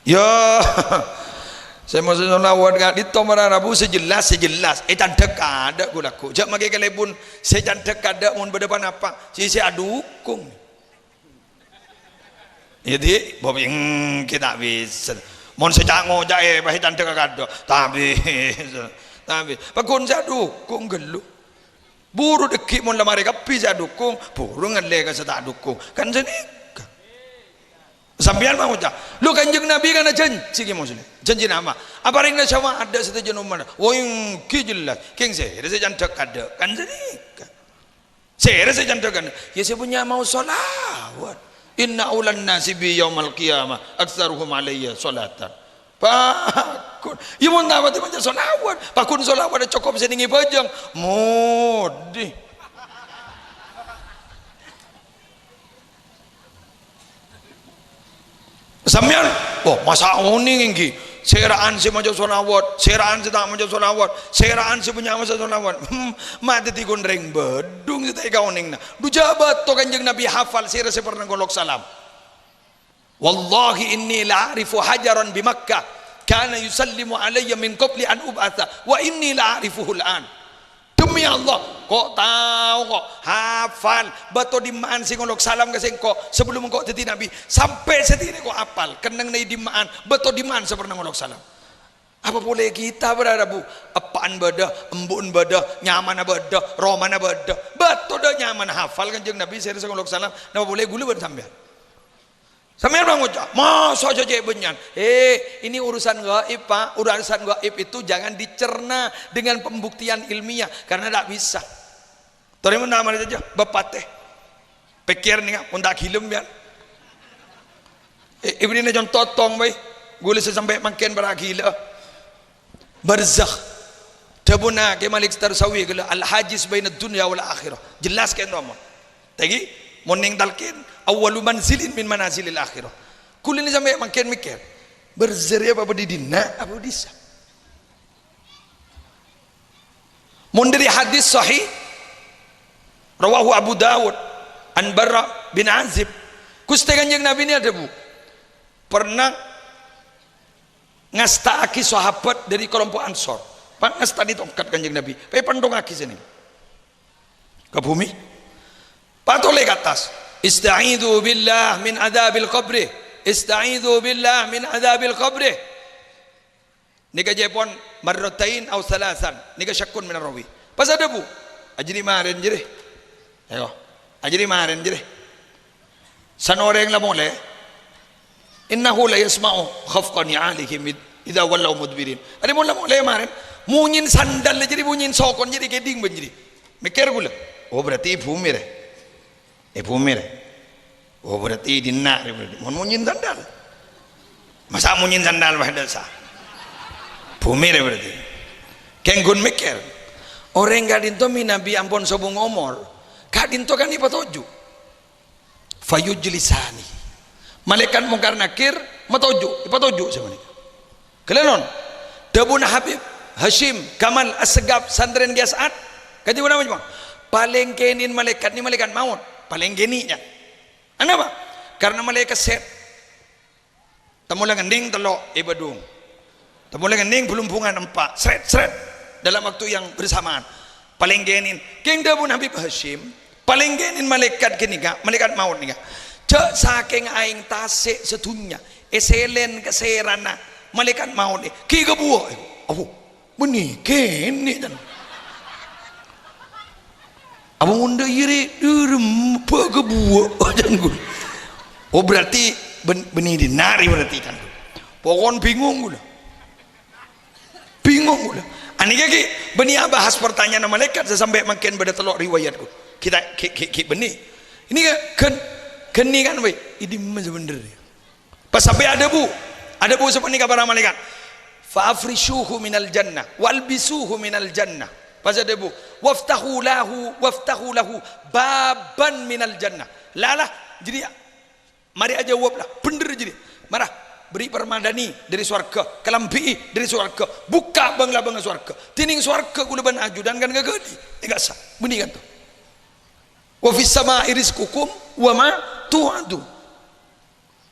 Yâ. Sè maos shalawat ka'dinto mara rabu sè jelas, sè jelas. È candhek adâ' ghulâ ghu. Jhâ' makè kalèbun sè candhek adâ' mon bâdâ ponapa. Sè, sè adukung. Yâ, di, bobing kita bisa. Mon sè ca-, ngoca'è, bâ è candhek kadâ'. Ta' bisa. Ta' bisa. Pagghun sè adukung ghâllu. Buru dhâggi' mon la marè kabbhi sè adhukung, buru ngallè ka sè ta' adhukung. Kan sanèka. Sampèyan mau ca', "Lo, Kanjeng Nabi kan ajhânjhi, Kè Muslim." Jhânjhi napa? Aparèngana syafa'at dâ' sadhâjâna ommaddhâ. Wah, èngghi jelas. Kèng sèrè sè candhâ kaadâ'. Kan sanèka. Sèrè sè candhâ kaadâ'. Ya sè bânnya' maos shalawat. "Inna aulan nasi bi yaumal qiyamah aktsaruhum alayya shalatan." Paggun. Ya mon ta' patè maca shalawat. Paggun shalawat cokop sè nèngè bhâjâng. Modhi. Sampèyan, wah, masa' onèng èngghi. Sèra'an sè maca shalawat, sèra'an sè ta' maca shalawat, sèra'an sè bânnya' maca shalawat. Hmm, ma' dhâddhi ghun rèng bhâdhung sè ta' èkaonèngana. Dhu jhâ' bâto Kanjeng Nabi hafal sèrè sè pernah ngolok salam. "Wallahi inni la a'rifu hajaran bi Makkah kana yusallimu alayya min qabli an ub'atsa, wa inni la a'rifuhu al-an." Demi Allah, ko' tao, ko' hafal bâto dimma'an sè ngolok salam ka sèngko' sabellunna ko' dhâddhi nabi. Sampè' satèya ko' apal, kennengnga è dimma'an, bâto dimma'an sè pernah ngolok salam. Apa polè kita, para rabu? Eppa'en bâdâ, embu'en bâdâ, nyamana bâdâ, romana bâdâ. Bâto dâ' nyamana hafal Kanjeng Nabi sèrè sè ngolok salam. Napa polè ghulâ bân sampèyan? Sampèyan bân ngoca', "Masa' cè' bânnya'an?" Eh, ini urusan gaib, Pak. Urusan gaib itu jangan dicerna dengan pembuktian ilmiah, karena ndak bisa. Torè mon ta' marè jâjâ, bâpatè. Pèkkèr nènga, mon ta' ghilem, ya. Eh, ibunina conto tong, bhâi. Ghulâ sè sampè' mangkèn para' ghilâ. Barzakh. Dhâbuna Kè Malik Tarsawi ghellâ', "Al-hajiz bainad dunya wal akhirah." Jelas kènto, mon. Tèngghi, mon nèng talqin, "Awwalu manzilin min manazilil akhirah." Ghulâ nè sampè' mangkèn mèkkèr, barzakh rèya apa bâdâ è dinna', apa bâdâ è dissa'? Mon dâri hadis sahih, rawahu Abu Dawud, an Bara bin Azib, Ghustè Kanjeng Nabi nè adhâbu, pernah ngasta'aghi sahabat dâri kalompo' Ansor. Pas ngastanè tongkat Kanjeng Nabi, pas èpènthongaghi sènè ka bhumè. Pas tolè ka attas. "Ista'idzu billah min adzabil qabri. Ista'idzu billah min adzabil qabri." Nèka ca'èpon marratain aw salasan. Nèka syakkun minar rawi. Pas adhâbu, "Ajâriyâ marèn jârèya." Ayo, "Ajâriyâ marèn jârèya." San orèng la molè, "Innahu la yasma'u khafqa ni'alihim id-, idza wallaw mudbirin." Arè mon la molè marèn, monyèn sandal jârèya, monyèn sokon jârèya, kèdhing bân jârèya. Mèkkèr ghulâ, "Oh, berarti è bhumè rè. È bhumè rè. Oh, berarti è dinna' rè berarti. Mon monyèn sandal. Masa' monyèn sandal, wah, dâsa'. Bhumè rè berarti." Kèng ghun mèkkèr, orèng ka'dinto mènabi ampon sobung omor, ka'dinto kan èpatoju'. Fayujlisani. Malaèkat Mungkar Nakir matoju', èpatoju' sapanèka. Ghellâ' non. Dhâbuna Habib Hasyim Kamal Assegaf, santrèna Kè Sa'ad, kadhi ghuna majma'. Palèng kènè' malaèkat nè malaèkat maot. Palèng kènè', ya. Anapa? Karena malaèkat sèt. Temmo la ngennèng tello' è bâdung. Temmo la ngennèng bâlumbungan empa'. Sret, sret. Dalam waktu yang bersamaan. Palèng kènè'. Kèng dhâbuna Habib Hasyim, palèng kènè' malaèkat ghânèka, malaèkat maot nèka. Jhâ' sakèng aèng tasè' sadhunnya, èsèlèn ka sèrana malaèkat maot nè. Ghi' kabuwâ'. Apo? Bânnè kènè', can. Apa mon dâ' iyâ rè, dhârem, bâ' kabuwâ', can ghulâ. Oh, berarti bân-, bânnè dinna' rè berarti, can. Pokon bingung ghulâ. Bingung ghulâ. Anèka ghi' bânnè abahas pertanyaanna malaèkat sè sampè' mangkèn bâdâ tello' riwayat ghulâ. Kita ghi', ghi', ghi' bânnè. Ini kan, kan, ghânèka kan, wè, è dimma sabhendherrâ? Pas sampè' adhâbu, adhâbu sapanèka para malaèkat, "Fa afrishuhu minal jannah, wa albisuhu minal jannah." Pas adhâbu, "Waftahu lahu, waftahu lahu baban minal jannah." Lah, lah, jârèya marè ajâwâb, lah, bhender jârèya. Mara, beri permadani dâri sowarghâ, kalambhi'i dâri sowarghâ, bukka' bâng-labângnga sowarghâ. Dhinèng sowarghâ ghulâ bân ajudan kan ngaghâli. Enggak sah. Bânnè kan to. "Wa fis sama'i rizqukum wa ma tu'adun."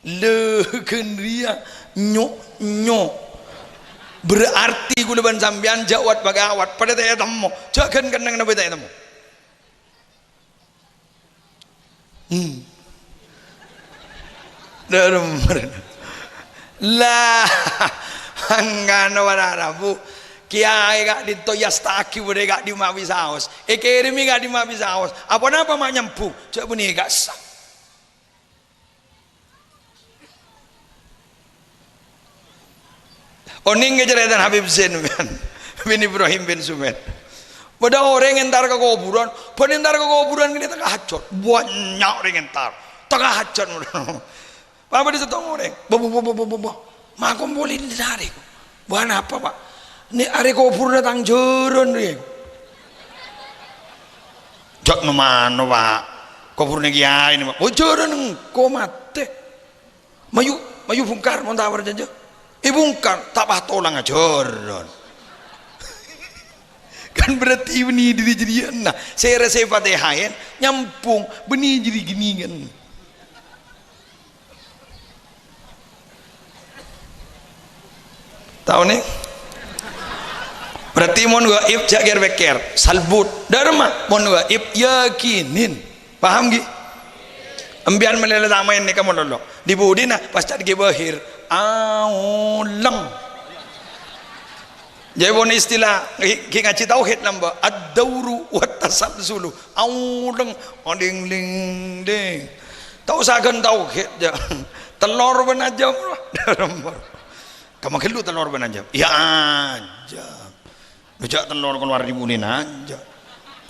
Lè, ghân rèya nyo'-nyo'. Berarti ghulâ bân sampèyan jâ' wat-pagawat padâ ta' ètemmo. Jâ' ghân kennengnga bhâi ta' ètemmo. Hmm. Dârem. Lah, angkana para rabu. Kèyaè ka'dinto èasta'aghi bâdâ è ka'dimma bisaos. Èkèrèmè ka'dimma bisaos. Apa-napa ma' nyambhung? Jhâ' bânnè ka'issa'. Onèng ghi' carètana Habib Zain bin, bin Ibrahim bin Sumed. Bâdâ orèng entar ka kobhurân, bân entar ka kobhurân kènè' tengah hajhât. Bânnya' orèng entar. Tengah hajhât. Pas bâdâ sèttong orèng. "Bâ, bâ, bâ, bâ, bâ, bâ, bâ. Ma' kompola è dinna' arè?" "Bâ, napa, Pa'?" "Nè' arè kobhurânna tang jhârân rèya." "Jhâ' no-mano, Pa'. Kobhurânna kèyaè nè, Pa'." "Oh, jhârân engko' matè." "Mayu, mayu bungkar, mon ta' parcajâ." Èbungkar, ta' pas tolang ajhârân. Kan berarti bânnè dâri jârèya, nah, sè rèsè Fatihah nyambhung, bânnè jârèya ghânèkan. Tao, nè? Berarti mon gaib, jhâ' kèr-pèkkèr, salbut. Dâremma, mon gaib, yakinin. Paham, ghi? Empèyan malè la ta' maèn nèka mon lolo. Dhi budina pas ca'na Kè Bahir. Aolèng. Jâ' pon istilah, ghi, ghi ngajhi tauhid lambâ'. Ad-dauru wat tasalsulu. Aolèng. Oding-ling-ding. Ta' osa ghân tauhid, jâ'. Tellor bân ajâm. Ka mangghâllu tellor bân ajâm. Iyâ ajâm. Lo jhâ' tellor kalowar dhi budina, jhâ'.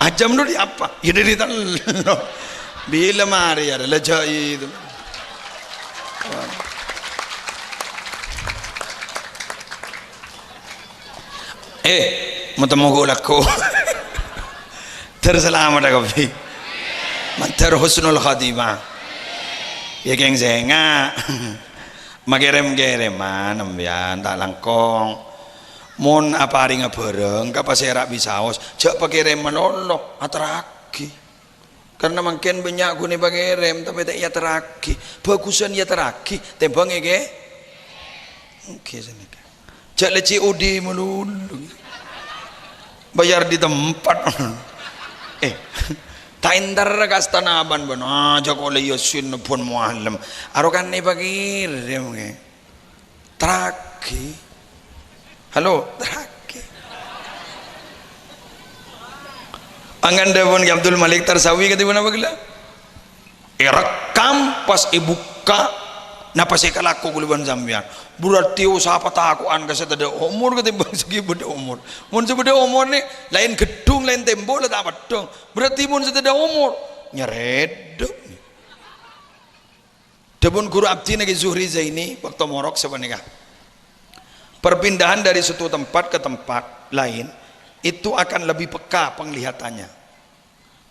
Ajâm lo dâri apa? Iyâ dâri tellor. Bilâ marè arè, la jhâ' itu. Eh, matemmo ghu' lako. Ter salamet kabbhi. Mandhâr husnul khatimah. Iyâ, kèng sènga'. Makèrèm-kèrèman, empèyan, ta' langkong. Mon aparènga bhârâng ka pasèra bisaos, jhâ' pakèrèm malolo, aterraghi. Karna mangkèn bânnya' ghun èpakèrèm, tapè ta' èyaterraghi. Bhâghusân èyaterraghi, tèmbhâng èkè-, ènggi sanèka. Jhâ' la C O D malolo. Bayar di tempat. Eh, ta' èntar ka astana bân-bân. Ah, jhâ' kolè Yasin bân Mualem. Arokan èpakèrèm, kè. Terraghi. Halo, terraghi. Angghân dhâbuna Kè Abdul Malik Tarsawi kadhi ponapa ghellâ'? Èrekkam, pas èbukka', napa sè èkalako kaulâ bân sampèyan? Berarti osa patako'an ka sè tadâ' omor katèmbhâng sè ghi' bâdâ omor. Mon sè bâdâ omor nè, laèn ghedhung, laèn tèmbok la ta' peddhâng. Berarti mon sè tadâ' omor, nyarèddhâ'. Dhâbuna ghuru abdhina Kè Zuhri Zaini, bâkto morok sapanèka, "Perpindahan dari satu tempat ke tempat lain itu akan lebih peka penglihatannya."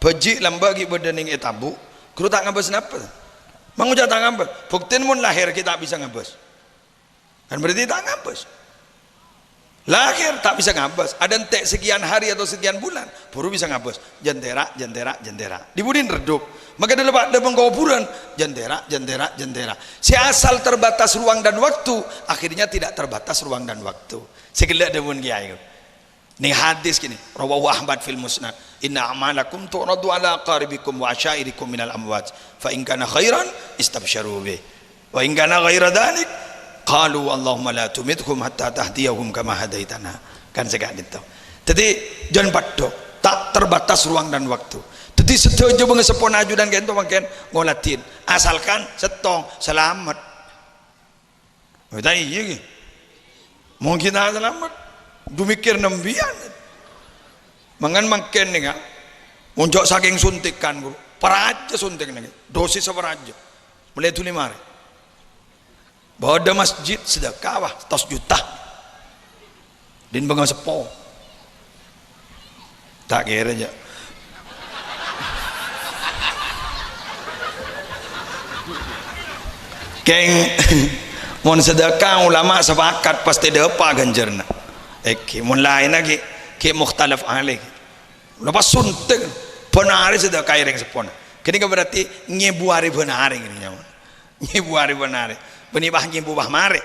Bhâji' lambâ' ghi' bâdâ nèng è tabu', ghuru ta' ngabâs napa? Mangoca' ta' ngabâs. Buktèna mon lahèr ghi' ta' bisa ngabâs. Kan berarti ta' ngabâs. Lahèr ta' bisa ngabâs. Adântè' sekian hari atau sekian bulan, buru bisa ngabâs. Jhân tèra', jhân tèra', jhân tèra'. Dhi budina reddhuk. Maka dâlâ pa-, dâlâm kobhurân, jhân tèra', jhân tèra', jhân tèra'. Sè asal terbatas ruang dan waktu, akhirnya tidak terbatas ruang dan waktu. Sè ghellâ' dhâbuna kèyaè. Nèng hadis gini, rawahu Ahmad fil Musnad, "Inna a'malakum tu'radu ala aqaribikum wa asyairikum minal amwat, fa in kana khairan istabsyaru bih, wa in kana ghaira dzalik, qalu Allahumma la tumithum hatta tahdiyahum kama hadaitana." Kan sè ka'dinto. Dhâddhi, jhân peddhâng, ta' terbatas ruang dan waktu. Dhâddhi, sadhâjâ bângaseppona ajunan ka'dinto mangkèn ngoladhin. Asalkan sèttong, salamet. Wè, ta' iyâ, ghi? Mon ghi' ta' salamet, dhu mèkkèr nembiyân. Mangkana mangkèn nèka, mon jhâ' sakèng sontèkan, ghuru. Parajâ sontèk nèka, dosisna parajâ. Mèlè dhuli marè. Bâdâ masjid sedekah, wah, satos juta. Dhin bângaseppo. Ta' kèra, jhâ'. Kèng, mon sedekah, ulama sepakat pastè dâpa' ghânjhârânna. Èngghi, mon laènna ghi', ghi' mukhtalaf alaih. La pas sontèk, bân arè sedekah è rèng seppona. Ghânèka berarti nyèbu arè bân arè ghânèka nyamana. Nyèbu arè bân arè. Bânnè pas nyèbu pas marè.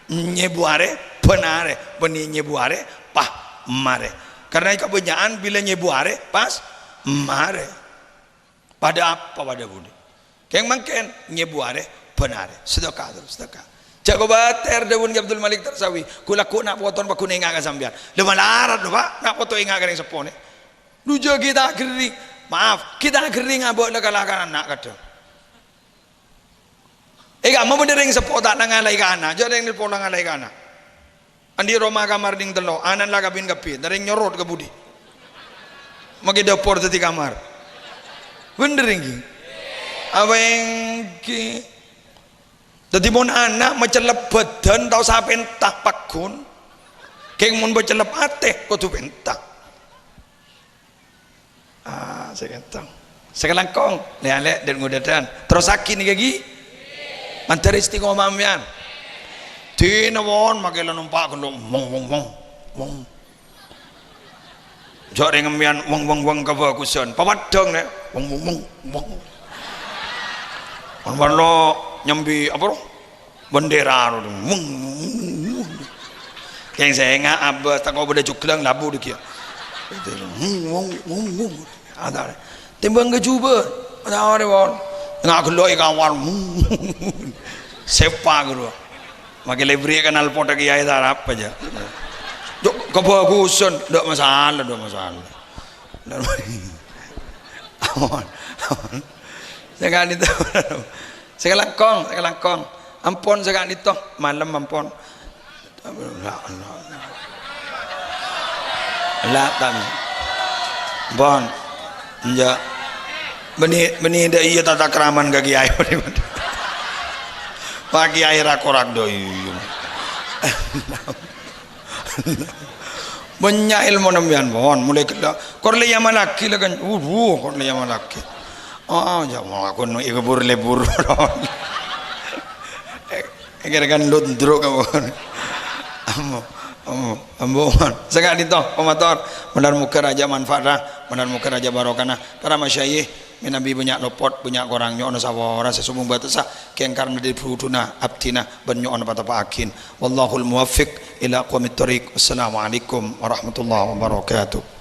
Nyèbu arè bân arè. Bânnè nyèbu arè pas marè. Karna kabânnya'an bilâ nyèbu arè pas marè. Padâ apa, padâ budi. Kèng mangkèn nyèbu arè bân arè. Sedekah terros, sedekah. Jhâ' kobâtèr, dhâbuna Kè Abdul Malik Tarsawi, "Ghulâ ghu' na' potona paggun enga' ka sampèyan." Lha malarat, lho, Pak, na' poto enga' ka rèng seppona. Dhu jhâ' ghi' ta' aghâring, maaf, ghi' ta' aghâring abâ' la kala ka ana' kadhâng. È kamma bâdâ rèng seppo ta' nangalaè ka ana', jhâ' rèng seppo nangalaè ka ana'. Andi' roma kamar dhing tello', ana'na la kabin-kabin, rèng nyorot ka budi. Makè dâpor dhâddhi kamar. Bhender èngghi? Apa èngghi? Dhâddhi mon ana' macellep bhâdhân tao sapènta paggun, kèng mon macellep atè kodhu pènta. Ah, sè kènto. Sè kalangkong, lè-alè, dhân-ngodâdhân. Terrossaghi nèka ghi. Mandhâr istiqomah sampèyan. Dinah pon makè la nompa' ghellâ', wong, wong, wong, wong. Jhâ' rèng sampèyan, wong, wong, wong, kabhâghusân. Papaddhâng, nè. Wong, wong, wong, wong. Mon parlo nyambi, apa, ro? Bendera, ro. Wong, wong, wong, wong. Kèng sènga' abâs, tako' bâdâ juglang, labu dâggi'. Wong, wong, wong, wong. Ada. Tèmbhâng ka jhubâ'. Ada arè, pon. Nga' ghellâ' è kawal. Wong, wong, wong. Sepa ghuru. Makè lèbrè' knalpot kèyaè ta' arapa jâ. Jhâ' kabhâghusân, ndak masalah, ndak masalah. Ampon, ampon. Sè ka'dinto. Sè kalangkong, sè kalangkong. Ampon sè ka'dinto, malem ampon. La, la, la. La, tam. Ampon. Enjâ'. Bânnè, bânnè dâ' iyâ tatakraman ka kèyaè. Pak Kèyaè ra-kora dâ' iyâ. Bânnya' èlmona sampèyan, pon, molaè ghellâ'. Kor lè èamallaghi la kan. Wuduh, kor lè èamallaghi. Oh, jhâ' mon aku nè' èkubur-lebur. Kèra kan lundruk apa. Ambo, ambo, ambo, pon. Sè ka'dinto, pamator. Mandhâr moghâ rajâ manfaatna, mandhâr moghâ rajâ barokahna. Para masyayikh, mènabi bânnya' lopot, bânnya' korang, nyo'ona sapora sè sobung bâtessa, kèng karna dâri bhudhuna abdhina bân nyo'ona pateppa'aghin. Wallahul muwaffiq ila aqwamit thoriq. Wassalamualaikum warahmatullahi wabarakatuh.